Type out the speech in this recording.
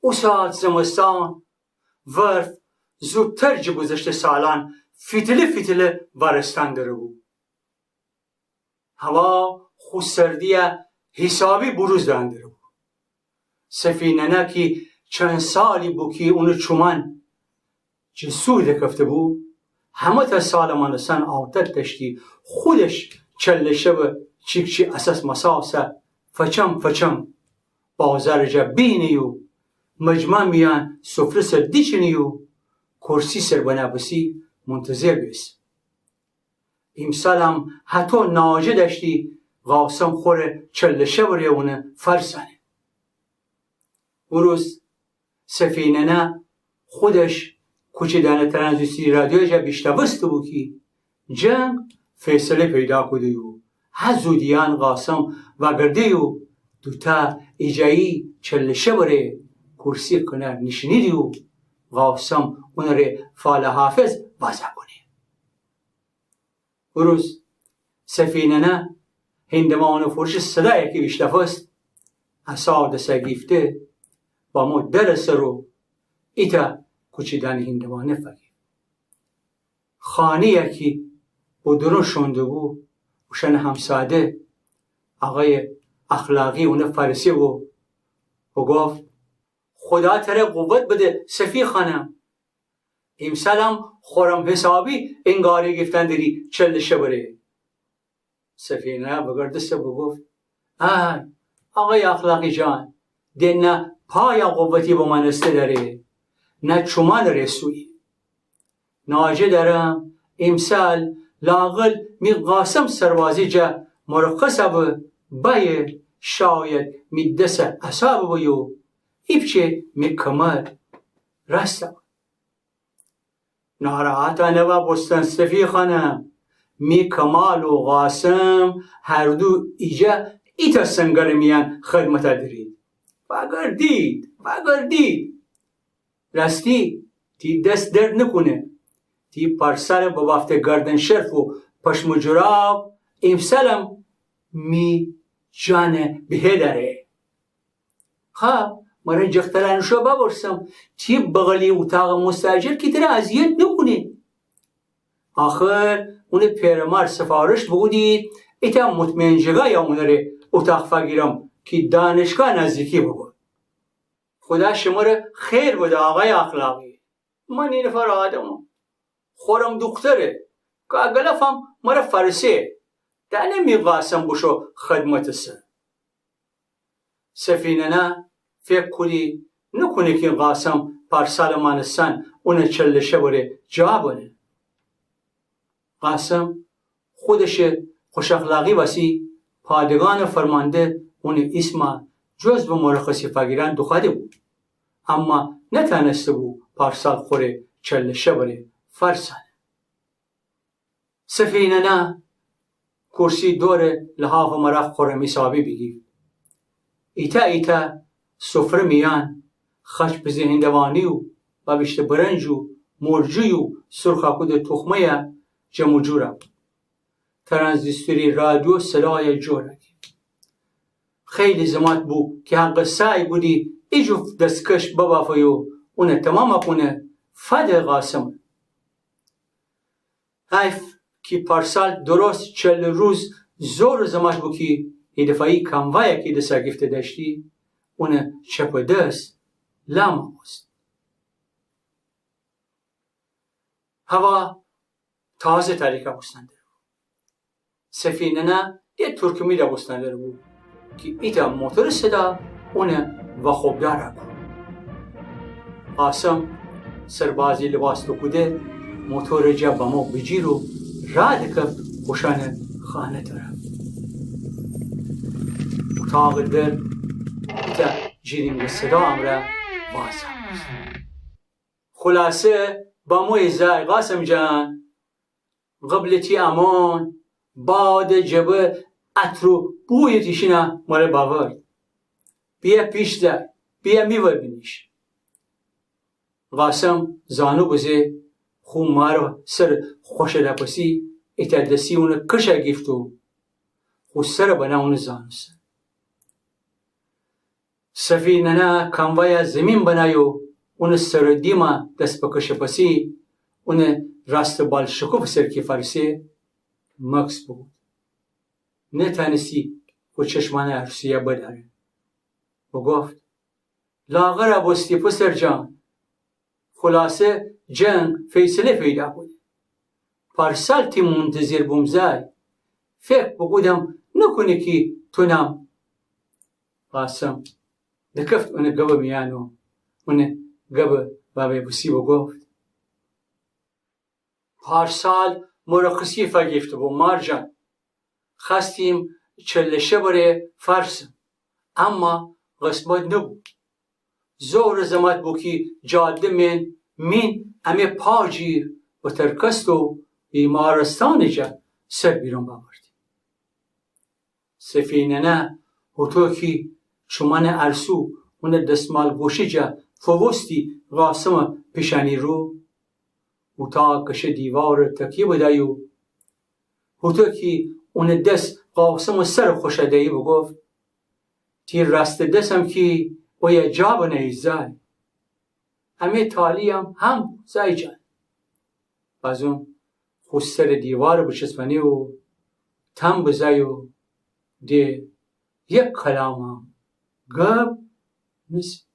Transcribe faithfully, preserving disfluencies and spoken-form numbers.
او سال زمستان ورف زودتر جٚه گوذشته سالان فیتیله فیتیله وارستان دره بو. هوا خو سردی‌یه حیسابی بروز دأن دره بو. سفینه‌نه کی چند سالی بو کی اونٚ چومأن جٚه سوی دکفته بو، همه‌تأ سالٚ مأنستن عادت دأشتی خودش چله شبٚ چیکچی اسس مساسه فچم فچم بازارٚ جا بینه‌یو مجمع میأن سفره سر دیچینه‌یو کورسی سر بنه بسی منتظر بیس. ایمسالم هتو ناجه دأشتی قاسم خوره چله شبٚ ره اونه فارسأنه. او روز سفینه‌نه خودش کوچیدأنه ترانزیستوری رادیو جا بیشنوسته بو کی جنگ فیصله پیدا کوده‌یو هه زودیأن قاسم وأگرده‌یو دوتأ ایجایی چله شبٚ ره کورسی کنار نیشینیدی و قاسم اونٚ ره فال حافظ وازأ کونه. او روز سفینه‌نه هندوانه فروشٚ صدایَ کی بیشنوست، عصا دسه گیفته بمو درٚ سر و ایتأ کوچیدأنه هندوانه فگیفت. خانه‌یَ کی به درون شوئونده بو، اوشأنٚ همساده آقای اخلاقی اونه فأرسه و بوگفت: خدا تره قوت بده سفی خانم. ایمسالم خورم حسابی انگاری گیفتن دری چله شبٚ ره. سفینه‌نه وأگردسه بوگفت: آی آقای اخلاقی جان، ده نه پایَ قوتی بمأنسته دره نه چومأنٚ ره سویی. ناجه دأرم ایمسال لااقل می قاسم سربازی جا مرخص به، بأیه شاید می دسَ عصا ببه یو ایپچه می کمر راستَ به. ناراحتَ نوا بوستن سفی خانم، می کمال و قاسم هر دو ایجا ایتأ سنگرٚ میأن خدمتَ درید. وأگردید، وأگردید. راستی تی دس درد نوکونه. تی پارسالٚ ببافته گردن شرف و پشمٚ جوراب ایمسالم می جانَ بهه دأره. خب، مره جخترأنشو ببرسم، تی بغلی اوتاقٚ مستأجر کی تره اذیت نوکونه؟ آخر اونٚ پئرمار سفارش بوکودید ایتأ مطمئن جگایَ اونٚ ره اوتاق فگیرم کی دانشگاه نزدیکی ببه. خدا شمره خیر بده آقای اخلاقی. من ای نفر آدمم. خورم دوختره. گاگلفم مره فأرسه. دأنه می قاسم بوشو خدمتٚ سر. سفینه‌نه فکر کودی نوکونه کی قاسم پارسالٚ مأنستن اونٚ چله شبٚ ره جا بنه. قاسم خودشٚ خوش اخلاقی وسی پادگانٚ فرمانده اونٚ ایسمَ جزوٚ مرخصی فگیرأن دوخوأده بو، اما نتأنسته بو پارسال خوره چله شبٚ ره فأرسأنه. سفینه‌نه کورسی دورٚ لحافٚ مره خورم حسابی بیگیفت. ایتأ ایتأ سفره میأن خچ پیزٚ هندوانی و ببیشته برنج و مرجوی و سرخه کودٚ توخمه‌یَ جمع و جور بو. ترانزیستوری رادیو صدایَ جور کی. خیلی زمات بو کی حقٚ سعی کودی ایجوف دستکش ببافه و اونَ تمامَ کونه فدٚ قاسم. حیف کی پارسال درست چل روز زور زمات بو کی هیدفعه‌یی کاموایَ کی دسَ گیفته دأشتی اونٚ چپٚ دس لامَ بوست. هوا تازه تاریکَ بوستن دره بو. سفینه‌نه ده تورکمی‌دَ بوستن دره بو کی ایتأ موتورٚ صدا اونَ واخوبدارَ کو. قاسم سربازی لباس دوکوده موتورٚ جا بمو بیجیر و راه دکفت خوشأنٚ خانه طرف. اتاقٚ در ایتأ جیرینگٚ صدا امرأ وازَ بوست. خلاصه بمویٚ زای قاسم جان، قبلٚ تی امون بادٚ جبه عطر و بویٚ تیشینَ مره بأورد. بیه پیش زای، بیه می ور بینیش. قاسم زانو بزه خو مارٚ سرٚ خوشٚ دپسی ایتأ دسی اونٚ کشَ گیفت و خو سرَ بنه اونٚ زانو سر. سفی ننه کانوایه زیمین بنای و اونٚ سر و دیمه دس بکشه پسی، اونٚ راستٚ بال شکوفٚ سر کی فأرسه، مکث بوکود. نتأنستی خو چشمأنه ارسویه بدأره. بوگفت: لاغرَ بوستی پسرجان. خلاصه جنگ فیصله پیدا کونه. پارسال تی منتظر بوم زای. فکر بوکودم نوکونه کی تونم. قاسم دکفت اونٚ گبٚ میأن و اونٚ گبٚ وأوی بوستی بوگفت: پارسال مرخصی فگیفته بوم مارجان. خوأستیم چله شبٚ ره فأرسم، اما قسمت نوبو. ظهرٚ زمأت بو کی جاده مئن مین امه پا جیر و ترکست و بیمارستانٚ جا سر بیرون بأوردیم. سفی ننه هوطو کی چومأنٚ ارسو اونٚ دسمال گوشه جا فووستی قاسمٚ پیشأنی رو، اوتاقٚ کشه دیوارٚ تکیه بدأی و هوطو کی اونٚ دس قاسمٚ سرٚ خوشه دأیی بوگفت: تی راستٚ دسم کی اویه جا بنه‌یی زای. امه تالی‌یم هم زای جان. بازون خو سرٚ دیوارٚ بچسبأنی و تن بزأی و ده یک کلامم گب نسی.